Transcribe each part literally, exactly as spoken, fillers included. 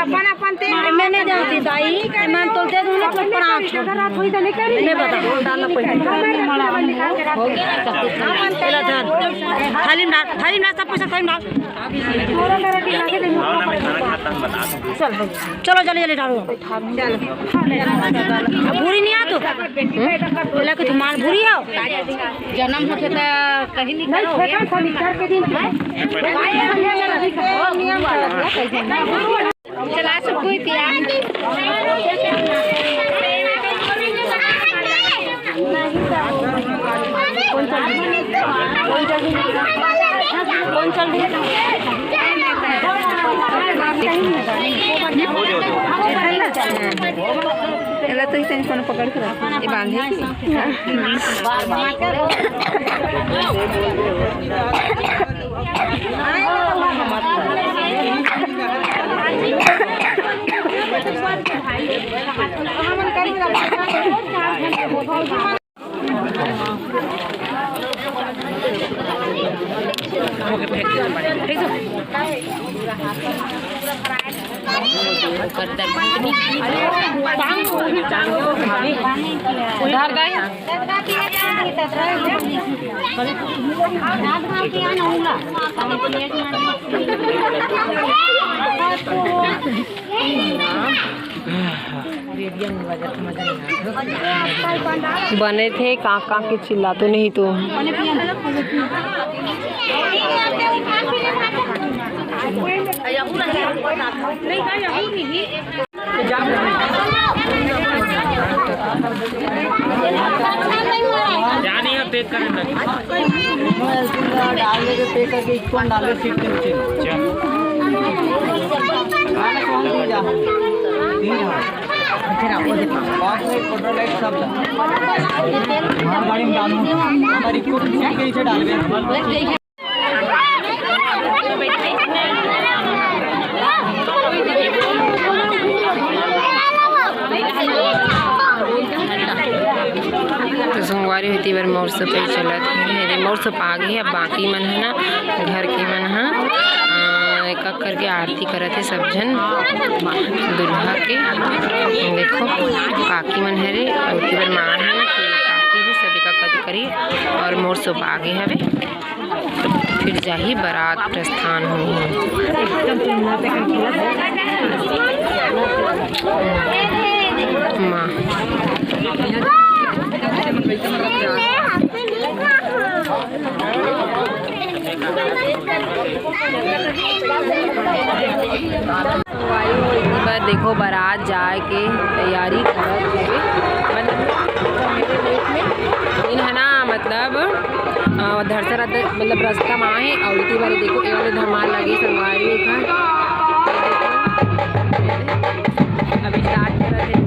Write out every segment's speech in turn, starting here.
अपन, अपन तेल। मैं नहीं जानती दाई, मैं तो दे दूँ ना, तो प्राण छोड़ दूँ। मैं बता। थाली में डाल, थाली में डाल, सब पैसा थाली में डाल। चलो, जल्दी, जल्दी डालो। अब भूरी नहीं आ तो? बोला कि तुम माल भूरी हो। जन्म होथे त कहीं नहीं करो। चला सब कोई पिया। एला तो इसे कोनो पकड़ के रख, ये बांधे। उधार दाई। बने थे, कां कां के चिल्ला तो नहीं तो। क्या नहीं है, पैक करने लगे। डाल देंगे, पैक करके इसको हम डाल देंगे, फिर नीचे। खाना कौन दी जा? तीन है। पाँच में फोटो लाइट सब जा। हमारी गाड़ी में डालू। हमारी को पीछे के नीचे डाल दे। तो संगवारी होती बार मोर सफाई चलत हे, मोर सफा आगे हे। अब बाकी मन है ना, घर के मन है, अ, एक एक करके आरती करत हे सब झन दूल्हा के। देखो, काकी मन हरे, अउ ओती बर माँ हे, काकी हे, सब एक एक करके करी, अउ मोर सफा आगे हवे। फिर जाही बरात प्रस्थान होही। माँ। संगवारी हो, इतनी बार देखो, बारात जाए के तैयारी करत हवे। मतलब, इन है ना, मतलब, अ, धरसरा त-, मतलब, रस्ता म आहे, अउ इतनी बार देखो, ये वाले धमाल लगे, संगवारी हो घर। अभी स्टार्ट करत हे।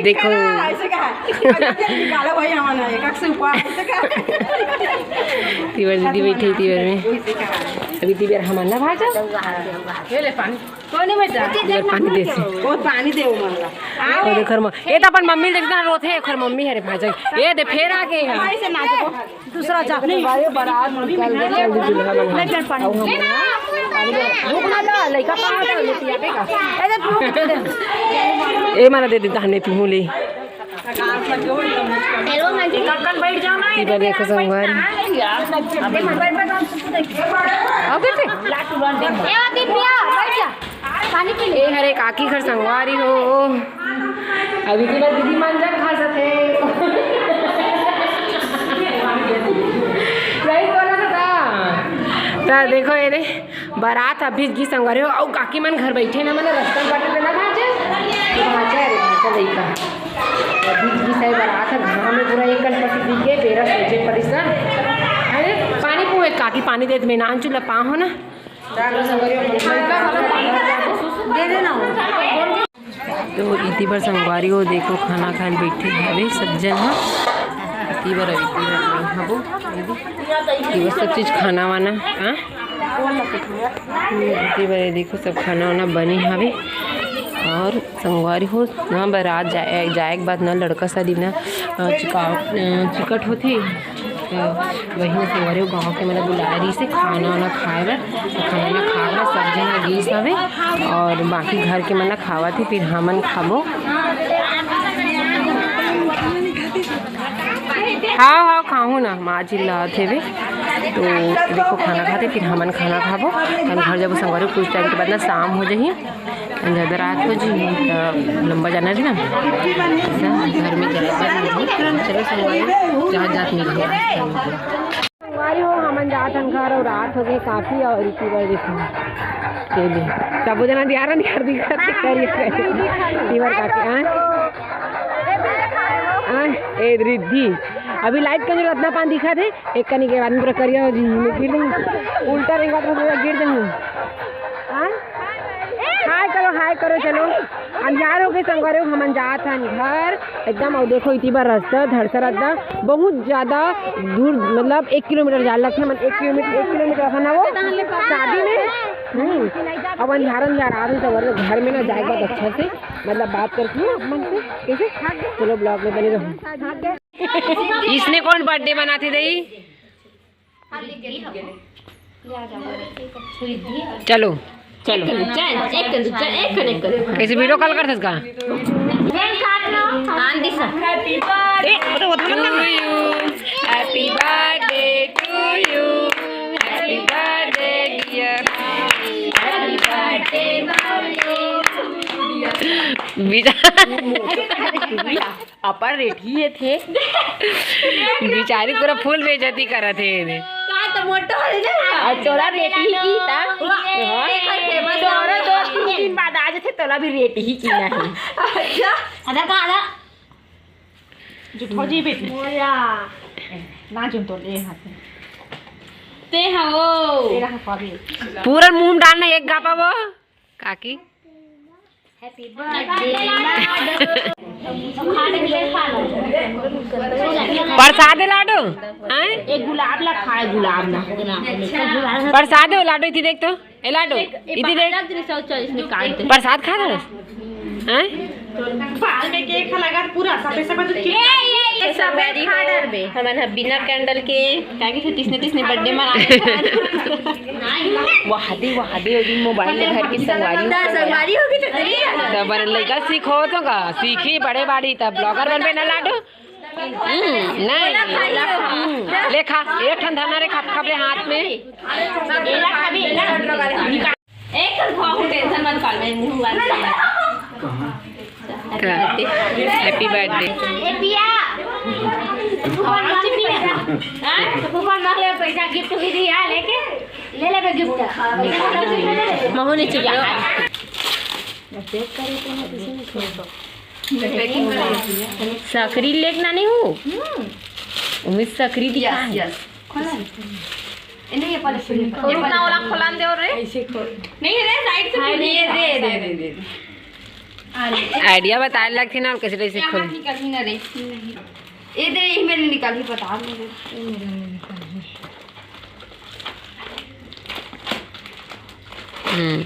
देखो। ऐसे कहा। निकालो भाई, हम ना एक से ऊपर ऐसे कहा। तिवर दीदी बैठी तिवर में। ऐसे कहा। अभी तिवर हमन ना भाजा। ये ले पानी। कोने बेटा? तिवर पानी दे से। वो पानी दे वो मांगा। और एकर म-, ये तो अपन मम्मी ल देखना रोथे, एकर मम्मी हरे भाजा। ये दे फेर आ गए हैं। ऐसे ना दो। दूसरा जा। अरे बारात निकल गए, चल दी दुल्हा लोग। नहीं कर पानी। अब हम ना, रुक ना ला, लइका कहाँ था? ले पिया के का? अरे रुक दे। ए माला दे दे, तहने पीहूँ ले। हेलो, मैं कक्कन बैठ जाओ ना। की बार देखो संगवारी। अबे बैठ, बैठ, बैठ, बैठ। आओ बेटे। ए दिव्या, बैठ जा। पानी पी ले। ए हरे काकी घर संगवारी हो। अभी तो दीदी मन जग खा सके। सही बोला था। ता देखो ये रे, बारात अभी गी संगवारी हो, अउ काकी मन घर बैठे ना, मने रस्ता में बाटे ना भाजे। भाजे रे, भाजे लइका। अभी गी सही बारात है, घाम में पूरा एक कन पटी दिख गए, बेरा सोचे पड़ी सा। अरे, पानी पुए काकी, पानी देत में नान चूल्हा पा हो ना। दे देना। तो इति बर संगवारी हो, देखो खाना खाए ल बैठे हवे सब जन ह। इति बर, इति बर खाबो। इति बर सब चीज खाना वाना, हाँ? इति बर ये देखो सब खाना वाना बने हवे। और संगवारी हो, ना बारात जाए, जाए के बाद ना लड़का शादी ना, अ, चिका-, अ, चिकट होथे। तो वही ना संगवारी हो, गाँव के मतलब बुलाए रही से खाना वाना खाए बर। तो खाना वाना खा बर सब जन गिस हवे और बाकी घर के मन खावत हे, फिर हमन खाबो। हाँ, हाँ, खाहूँ ना, माँ चिल्लात हेबे। तो देखो, खाना खाते, फिर हमन खाना खाबो। हम घर जाबो संगवारी, कुछ टाइम के बाद ना शाम हो जाही। ज्यादा रात हो जी, त लंबा जाना रही ना, ऐसा घर में जाए बर नहीं। चलो संगवारी, जहाँ जात मिल गया। संगवारी हो, हमन जात हन घर और रात हो गई काफी। और इति बर देखो, ये ले, सबो जना दियारा नियर दिखत हे, करिया करिया। इति बर काके, हाँ? हाँ, ए रिद्धि, अभी लाइट के जो रत्ना पान दिखत हे, एक कनी के बाद में पूरा करिया हो जी, मैं गिर जाऊँ, उल्टा रेंगत में पूरा गिर जाऊँ। हाँ? हाय करो, हाय करो, चलो। अंधियार हो गए संगवारी हो, हमन जात हन घर एकदम। और देखो, इति बर रास्ता धड़सा रहता, बहुत ज्यादा दूर, मतलब एक किलोमीटर जाए लगथे। हमन एक किलोमीटर, एक किलोमीटर है ना वो शादी में। हम्म। अब अंधियार, अंधियार आ रही संगवारी हो, घर में ना जाए के बाद अच्छा से, मतलब बात करती हूँ मन से, कैसे? चलो ब्लॉग में बने रहो। इसने कौन बर्थडे मनाथे दई? चलो, चलो। एक कन, एक कन, एक कन। कैसे वीडियो कॉल करथस का? Happy birthday to you, happy birthday to you, happy birthday dear, happy birthday। अपन रेठी हे थे। बिचारी पूरा फुल बेइज्जती करत हे एदे। का तो मोटो हो रे ना। और तोला रेठी ही की ता? वाह, हाँ। देखो, फेमस तोरा हो गया। दो तीन दिन बाद आ जथे, तोला भी रेठी ही की नहीं। अच्छा। आधा का आधा। जुठो जी बेटी। मोला। ना जुन तो ले हाथ में। ते हा वो। तेरा हा पावे। पूरा मुंह में डालना एक गापा वो। काकी। प्रसाद हे लाडो, हैं? एक गुलाब ला खाए, गुलाब ना। प्रसाद हे लाडो, इति देख तो, ए लाडो, इति देख। प्रसाद खा रहा है? हैं? बाल में केक लगा पूरा सफेद सफेद। ये, ये, ये सफेद खा डरबे। हमन ह बिना कैंडल के, काहे कि तिसने तिसने बर्थडे मनाए। वाह दे, वाह दे, ओ दिन मोबाइल में घर के संगवारी हो। संगवारी हो गई तो तेरी। तब बर लइका सीखो तो का, सीखी बड़े बाड़ी तब ब्लॉगर बनबे ना लाडो। हम्म, नहीं। हम्म, ले खा, एक ठन धरना रे खप खप रे हाथ में। एला खाबे, एला। एक ठन खाओ, टेंशन मत कर, मैं मुंह वाला। Happy birthday. ए पिया। हाँ? ऊपर मांग ले पैसा, गिफ्ट भी दिया, लेके ले ले बे गिफ्ट। महू ने चुप रहो। सकरी लेक ना नहीं हो। उम्मीद सकरी दिखा है। Yes, yes. ए, नहीं, ये पहले खोल, ये पहले खोल। वाला खोलान दे और रे। ऐसे खोल। नहीं रे, साइड से खोल। ये दे, दे, दे, दे। आइडिया बताए लगथे ना, कैसे कैसे खोल। निकलही ना रे। ये दे, यही मेरे निकलही, बता दे। हम्म।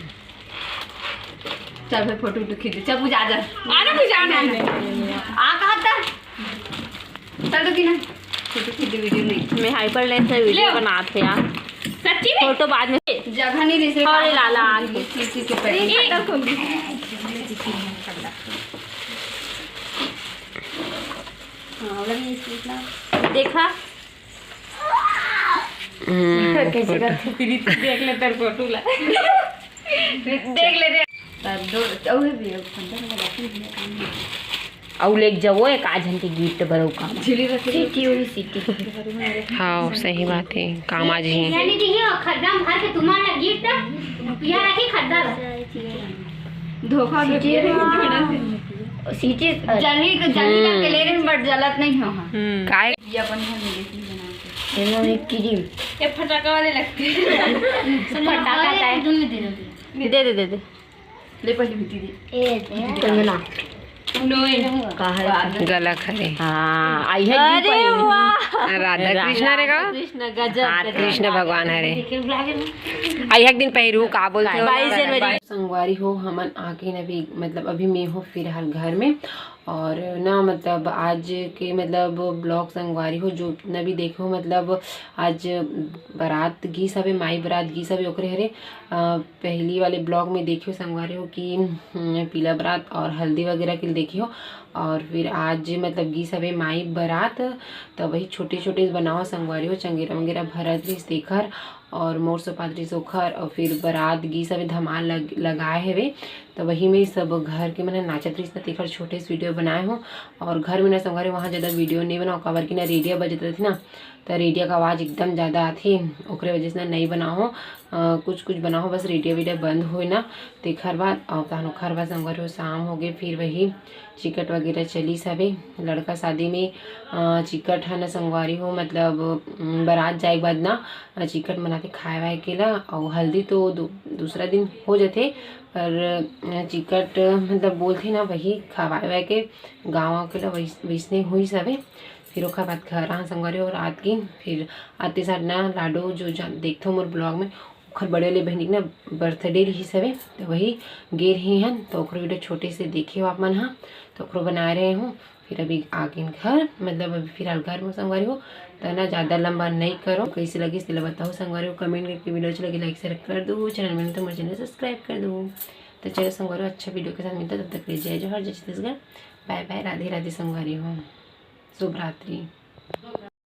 चल भाई, फोटो उटो खींच, चल बुझा जा। आ ना बुझा ना। आ कहा था? चल तो की ना, फोटो खींच, वीडियो नहीं। मैं हाइपर लेंस से वीडियो बनात हे यार। सच्ची में? फोटो बाद में। जगह नहीं दे अरे लाला, आ सीसी के पहले। हाँ, वाला भी इसमें इतना देखा। हम्म। कैसे करते प्रीति, देख ले तेरे फोटो ला। देख ले रे। तब दो, ओहे भी, अब अंदर में रखी हुई है। अउ लेके जाओ एक आध झन के गिफ्ट बरो काम। झिली रखी। सिटी वही सिटी। हाँ, सही बात है, काम आ जाही। यानी कि ये खड्डा में भर के तुम्हारा गिफ्ट यहाँ रखी खड्डा ला। धोखा दे दिया। सिटी जल्दी जल्दी करके ले रहे हैं, बट जलत नहीं हो। हाँ। काय? ये अपन घर में देखी बना के। इन्होंने क्रीम। ये फटाका वाले लगते हैं। फटाका टाइप। तुमने दे दो। दे दे दे दे। ले पहले मिट्टी दे। कंगना। नोए। का है? गला खरे। हाँ, आई है। अरे वाह। राधा कृष्णा रे का? कृष्ण गजब। कृष्ण भगवान हरे। आई एक दिन पहिरू का बोलते हो? बाईस जनवरी। संगवारी हो, हमन आके न अभी, मतलब अभी मैं हूँ फिलहाल घर में। और ना मतलब आज के मतलब ब्लॉग संगवारी हो, जो न भी देखो, मतलब आज बारात गीस हवे, माई बारात गीस हवे, ओकरे हरे अ, पहली वाले ब्लॉग में देखियो संगवारी हो कि हम्म, पीला बारात और हल्दी वगैरह के देखियो। और फिर आज मतलब गीस हवे माई बारात, तो वही छोटे छोटे बनाओ संगवारी हो, चंगेरा वंगेरा भरत रहिस तेखर और मोर सोपात रहिस ओखर। और फिर बारात गीस हवे धमाल लग, लगाए हवे, तो वही में सब घर के मन ह नाचत रहिस न तेखर छोटे से वीडियो बनाए हो। और घर में ना संगवारी वहाँ ज़्यादा वीडियो नहीं बनाओ, काबर कि ना रेडियो बजत रहिथे ना, तो रेडियो का आवाज़ एकदम ज़्यादा आथे, ओकरे वजह से ना नहीं बनाओ। अ, कुछ कुछ बनाओ, बस रेडियो वीडियो बंद होए ना, तेखर बाद। और तहन ओखर बाद संगवारी हो शाम हो गए, फिर वही चिकट वगैरह चलिस हवे। लड़का शादी में अ, चिकट है ना संगवारी हो, मतलब अम, बारात जाए के बाद ना अ, चिकट बनाते खाए वाए के ला। और हल्दी तो दू, दूसरा दिन हो जाते, पर अ, चिकट मतलब बोलते ना वही खवाए वाए के गाँव के ला वैस-, वैसने हुई सवे। फिर ओखर बाद घर आ संगवारी हो रात के, फिर आते साथ ना लाडो जो जा-, देखथो मोर ब्लॉग में, ओखर बड़े वाले बहिनी के ना बर्थडे रहिस हवे, तो वही गे रहे हन, तो ओकरो वीडियो छोटे से देखे हो आप मन हा, तो ओकरो बनाए रहे हूँ। फिर अभी आ गेन घर, मतलब अभी फिलहाल घर में संगवारी हो, तो ना ज़्यादा लंबा नहीं करो। कैसे लगिस तेला बताओ संगवारी हो, कमेंट करके वीडियो अच्छा लगे लाइक शेयर कर दो, चैनल में तो मोर चैनल सब्सक्राइब कर दो। तो चलो संगवारी हो, अच्छा वीडियो के साथ मिलता, तब तक के लिए जय जोहार, जय छत्तीसगढ़, बाय बाय, राधे राधे संगवारी हो, शुभ रात्रि।